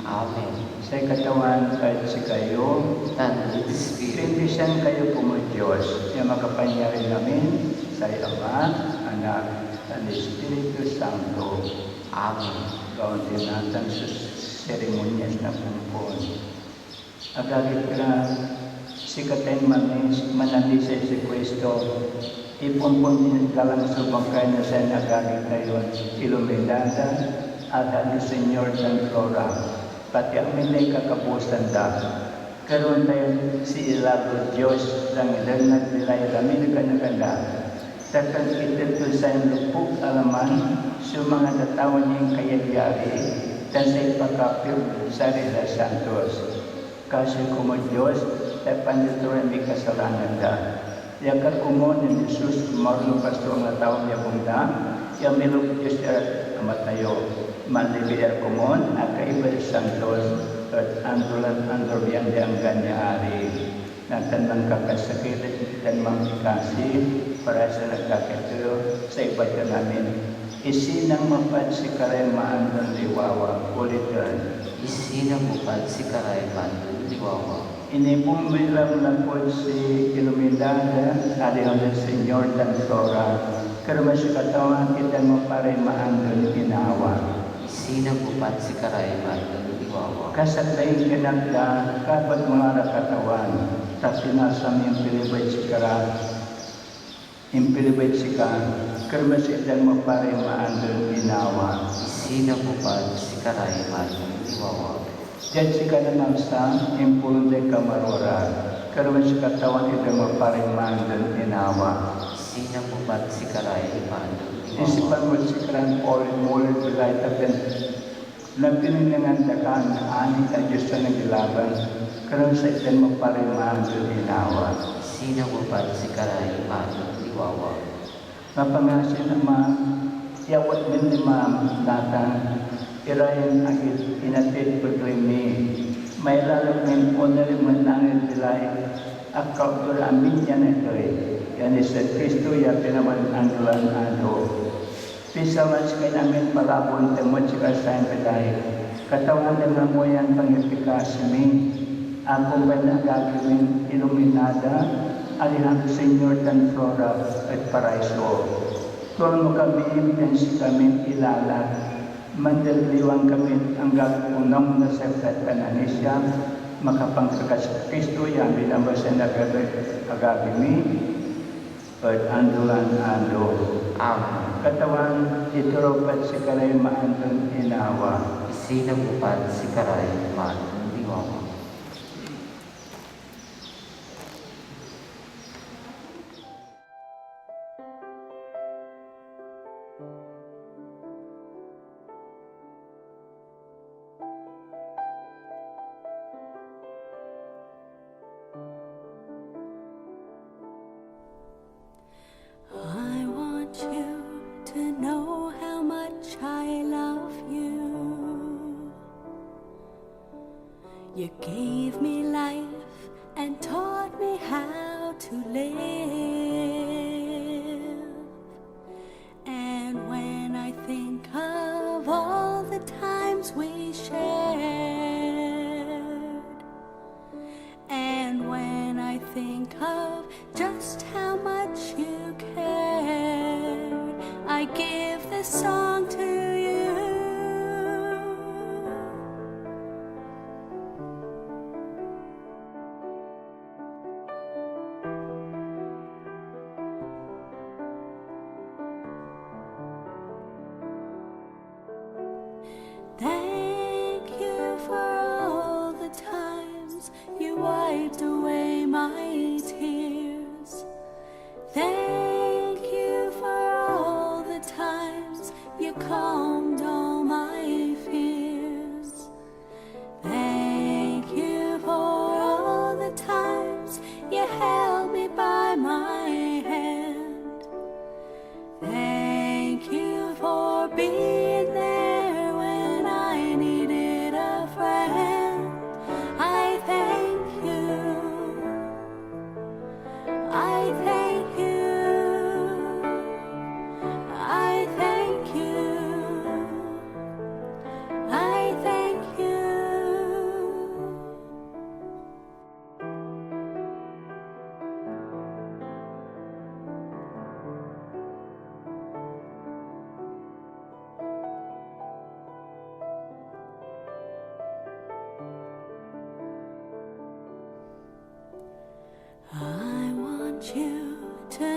Amen. Say Katawan ed sikayo. Tan ed espiritu. Bendisionan kayo komun Dios ya makapanyarin amin, say Ama, Anak, tan Espiritu Santo. Amen. Gawa di natan so seremonyas na pompon. Agagik ira, sikatayon manis-, mananisia si Cristo, ipompon nen galang so bangkay na sayan agagi tayon Iluminada, Alejandro Senior tan Flora, pati amin lay kakabuasan da. Kerewen tayon si Ilalo Dios, langilen na bilay ed amin a ganagan da. Ta pian iter tod sayan lupok a laman so mangatatawa nin kayadyari tan say pakapir saray santos. Kasi komun Dios, ta pandoto ray mikasalanan da. Diad komun nen Jesus, marlo pasto angatawa ray abung da, ya milok Dios iran ama tayo. Manlibiar komun a kaiba ed santos, et ando lan ando ray anggan ya ari. Natan mankakasakit tan manpikasi, para sa nagkakito, say baton amin. Isinang mo pad sikaray maandon liwawa, ulitan. Isinang mo pad sikaray maandon liwawa. Inibong mo iran lapud si Iluminada, Alejandro Senior, tan Flora. Kerewen si Katawan, itdan mo pa ray maandon ginawa. Isinang mo pad sikaray maandon liwawa. Kasakbayan ki anak da, kabat mo la ra Katawan, ta pinasam ya impilib ed sikara, impilib ed sika, kerewen si itdan mo pa ray maandon ginawa. Isinang mo pad sikaray maandon liwawa. Diad sika la mansa, impulong day kamarora, kerewen si Katawan itdan mo pa ray maandon ginawa. Isinang mo pad sikaray maandon liwawa. Isipan mo ed sikaran paoley-oley bilay, ta pian napinengnengan da ka na anik a Dios so nangilaban, kerewen si itdan mo pa ray maandon ginawa. Isinang mo pad sikaray maandon liwawa. Mapangasin Ama, ya awat min lima natan, ira yan agi inatid pegley mi. Mailalak min onel ed manangir bilay a kaogtor amin ya natey, ya ni Jesu-Cristo ya pinaman ando lan ando. Pisalman sikayon amin, palabon ta met sika sayan bilay. Katawan, dengel mo yan pangipikasi mi. Akumpay na agagi min Iluminada, Alejandro Senior tan Flora ed Paraiso. Tulongan mo kami pian sikamin ilalak. Mandiliwan kami anggad onung na sakit tan anisia, makapankakas Cristo ya amin a masanabay agagi mi ed ando lan ando. Amen. Katawan, ituro pad sikaray maandon ginawa. Isinang mo pad sikaray maandon liwawa. I want you to know how much I love you. You gave me life and taught me how to live. And when I think of all the times we shared, and when I think of just how much you cared, I give this song to you.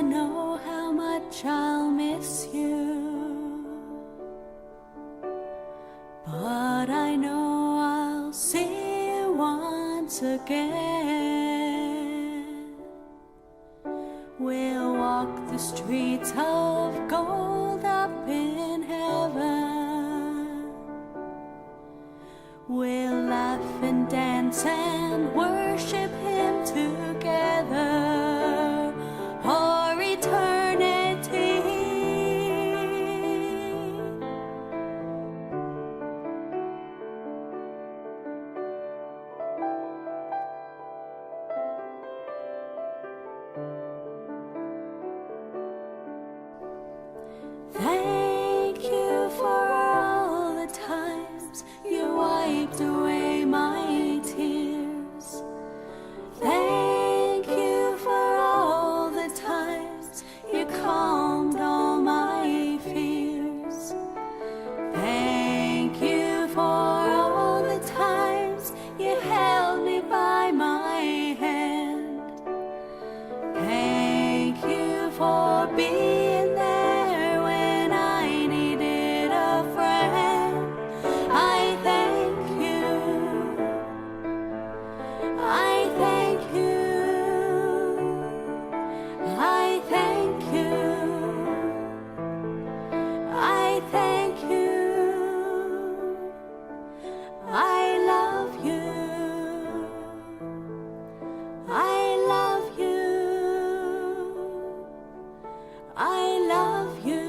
Know how much I'll miss you, but I know I'll see you once again. We'll walk the streets of gold up in heaven. We'll laugh and dance and worship Him together for eternity. Thank you for all the times you wiped away my tears. Thank you for all the times you calmed all my fears. Thank you for all the times you held me by my hand. Thank you for being there when I needed a friend. I thank you. I thank you. I thank you. I thank you. I love you. I love you. I love you.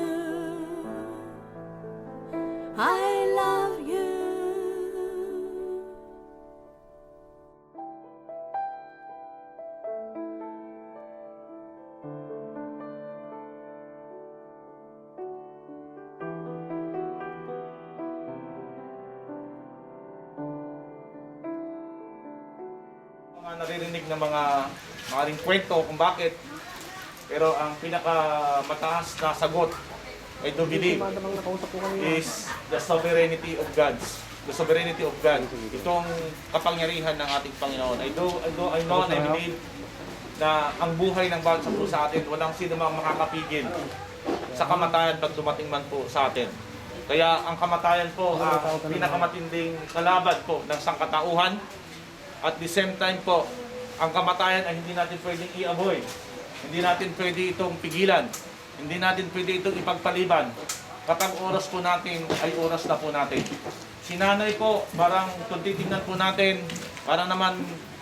I love you. Mga naririnig na mga, mga ring kwento kung bakit. Pero ang pinakamataas na sagot, I do believe, is the sovereignty of God's, the sovereignty of God. Itong kapangyarihan ng ating Panginoon. I do, I do, I know and I believe na ang buhay ng bawat isa po sa atin, walang sino mang makakapigil sa kamatayan pag dumating man po sa atin. Kaya ang kamatayan po ang pinakamatinding kalaban po ng sangkatauhan. At the same time po, ang kamatayan ay hindi natin pwedeng i-avoid. Hindi natin pwede itong pigilan. Hindi natin pwede itong ipagpaliban. Kapag oras po natin ay oras na po natin. Si nanay po, parang kung titingnan po natin, parang naman,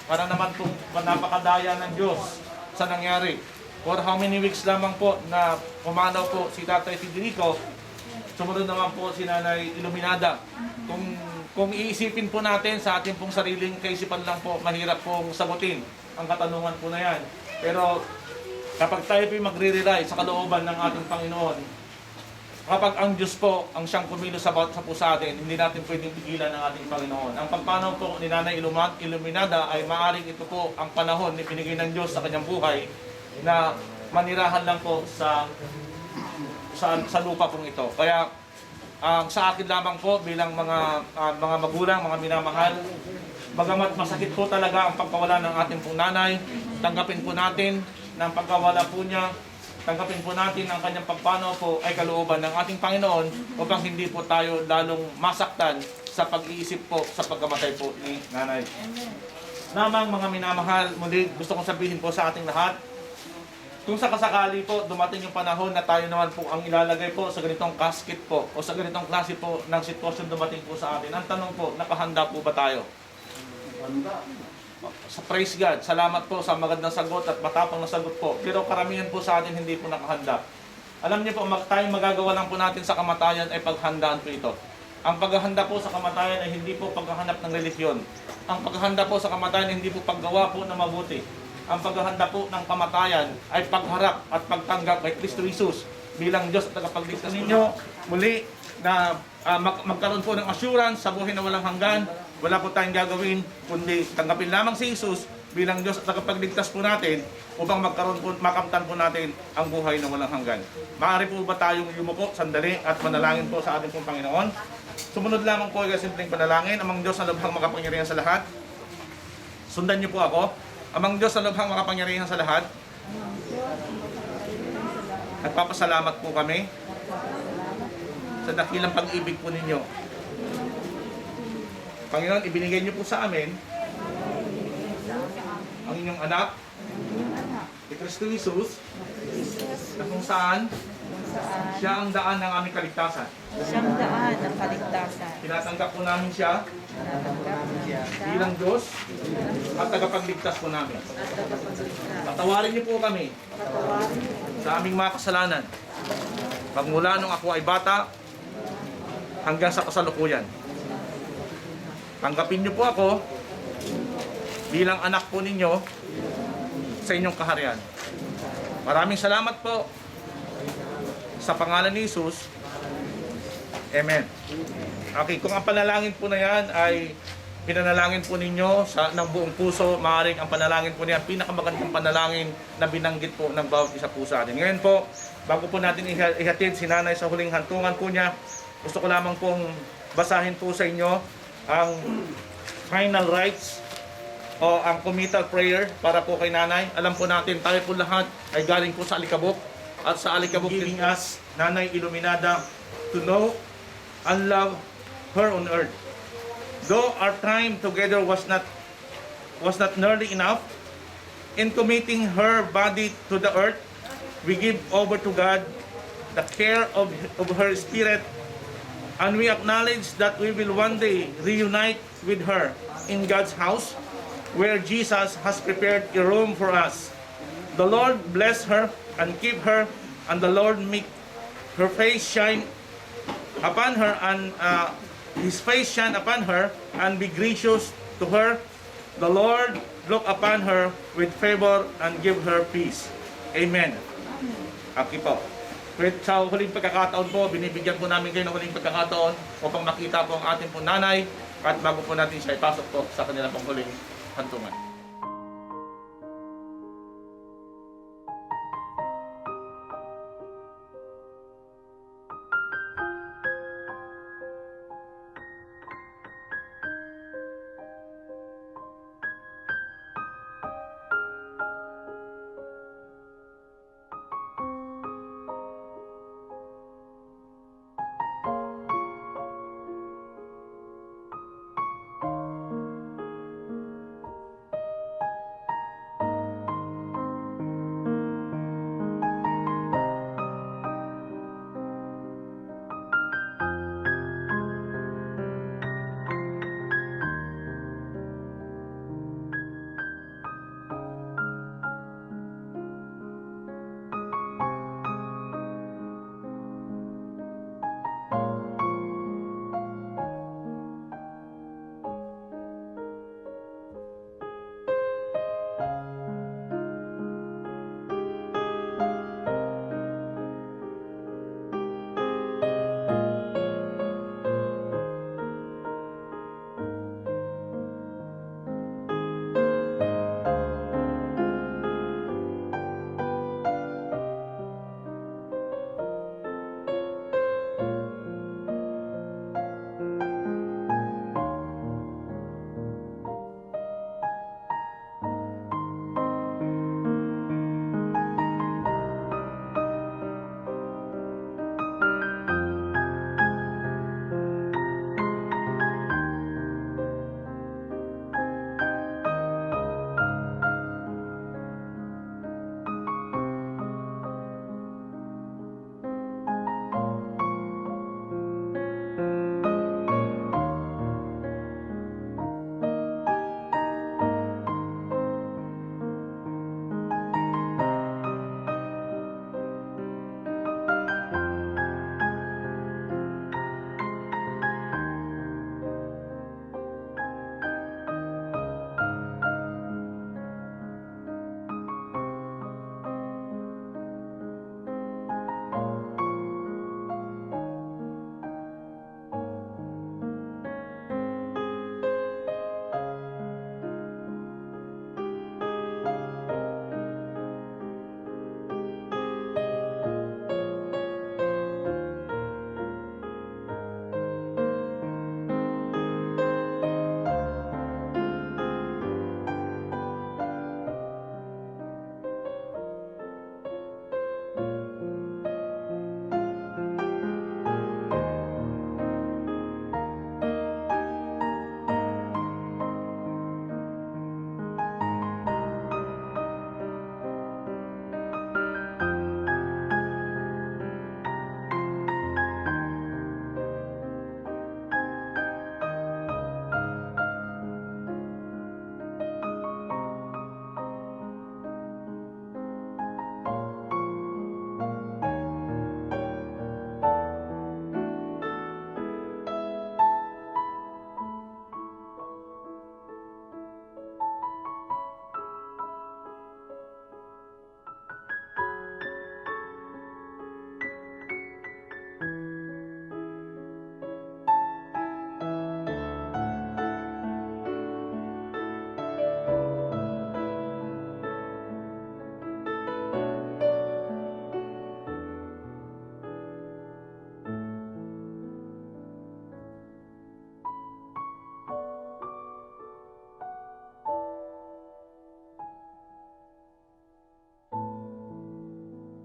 parang naman po napakadaya ng Diyos sa nangyari. For how many weeks lamang po na pumanaw po si Tatay Federico, sumunod naman po si Nanay Iluminada. Kung, kung iisipin po natin sa ating pong sariling kaisipan lang po, mahirap pong sagutin ang katanungan po na yan. Pero kapag tayo po'y magre-rely sa kalooban ng ating Panginoon, kapag ang Diyos po ang siyang kumilos sa bawat isa po sa atin, hindi natin pwedeng pigilan ang ating Panginoon. Ang pagpanaw po ni Nanay Iluma-, Iluminada ay maaring ito po ang panahon na binigay ng Diyos sa kanyang buhay na manirahan lang po sa, sa, sa lupa pong ito. Kaya, ang sa akin lamang po bilang mga, ah, mga magulang, mga minamahal, bagamat masakit po talaga ang pagkawala ng ating pong nanay, tanggapin po natin na ang pagkawala po niya, tanggapin po natin ang kanyang pagpanaw po ay kalooban ng ating Panginoon upang hindi po tayo lalong masaktan sa pag-iisip po sa pagkamatay po ni nanay. Namang mga minamahal, muli gusto kong sabihin po sa ating lahat, kung sakasakali po dumating yung panahon na tayo naman po ang ilalagay po sa ganitong casket po o sa ganitong klase po ng sitwasyon dumating po sa atin, ang tanong po, nakahanda po ba tayo? Sa, praise God, salamat po sa magandang sagot at matapang na sagot po. Pero karamihan po sa atin hindi po nakahanda. Alam niyo po, mag-, tayong magagawa lang po natin sa kamatayan ay paghandaan po ito. Ang paghahanda po sa kamatayan ay hindi po paghahanap ng relihiyon. Ang paghahanda po sa kamatayan ay hindi po paggawa po na mabuti. Ang paghahanda po ng kamatayan ay pagharap at pagtanggap kay Kristo Jesus bilang Diyos at tagapagligtas ninyo. Muli, na, ah, mag-, magkaroon po ng assurance sa buhay na walang hanggan. Wala po tayong gagawin, kundi tanggapin lamang si Jesus bilang Diyos at tagapagligtas po natin upang magkaroon po, makamtan po natin ang buhay na walang hanggan. Maaari po ba tayong yumuko sandali at manalangin po sa ating pong Panginoon? Sumunod lamang po ay simpleng panalangin. Amang Diyos na lubhang makapangyarihan sa lahat, sundan niyo po ako. Amang Diyos na lubhang makapangyarihan sa lahat, Nagpapasalamat po kami sa dakilang pag-ibig po ninyo. Panginoon, ibinigay niyo po sa amin ang inyong anak, si Cristo Jesus, na kung saan siya ang daan ng aming kaligtasan. Siyang daan ng kaligtasan. Tinatanggap po namin siya Natanggap niya siya bilang Diyos at tagapagligtas po namin. at tagapagligtas. Patawarin niyo po kami Patawarin niyo sa aming mga kasalanan, magmula nung ako ay bata hanggang sa kasalukuyan. Tanggapin niyo po ako bilang anak po ninyo sa inyong kaharian. Maraming salamat po sa pangalan ni Jesus. Amen. Okay, kung ang panalangin po na yan ay pinanalangin po ninyo sa, ng buong puso, maaaring ang panalangin po niya, pinakamagandang panalangin na binanggit po ng bawat isa po sa atin. Ngayon po, bago po natin iha- ihatid si Nanay sa huling hantungan po niya, gusto ko lamang pong basahin po sa inyo ang final rites o ang committal prayer para po kay Nanay. Alam po natin, tayo po lahat ay galing po sa alikabok. At sa alikabok, giving us Nanay Iluminada to know and love her on earth. Though our time together was not was not nearly enough, in committing her body to the earth, we give over to God the care of, of her spirit, and we acknowledge that we will one day reunite with her in God's house, where Jesus has prepared a room for us. The Lord bless her and keep her, and the Lord make her face shine upon her and uh, his face shine upon her and be gracious to her. The Lord look upon her with favor and give her peace. Amen. Okay po. With sa huling pagkakataon po, binibigyan po namin kayo ng huling pagkakataon upang makita po ang ating po nanay at bago po natin siya ipasok po sa kanilang pong huling hantungan.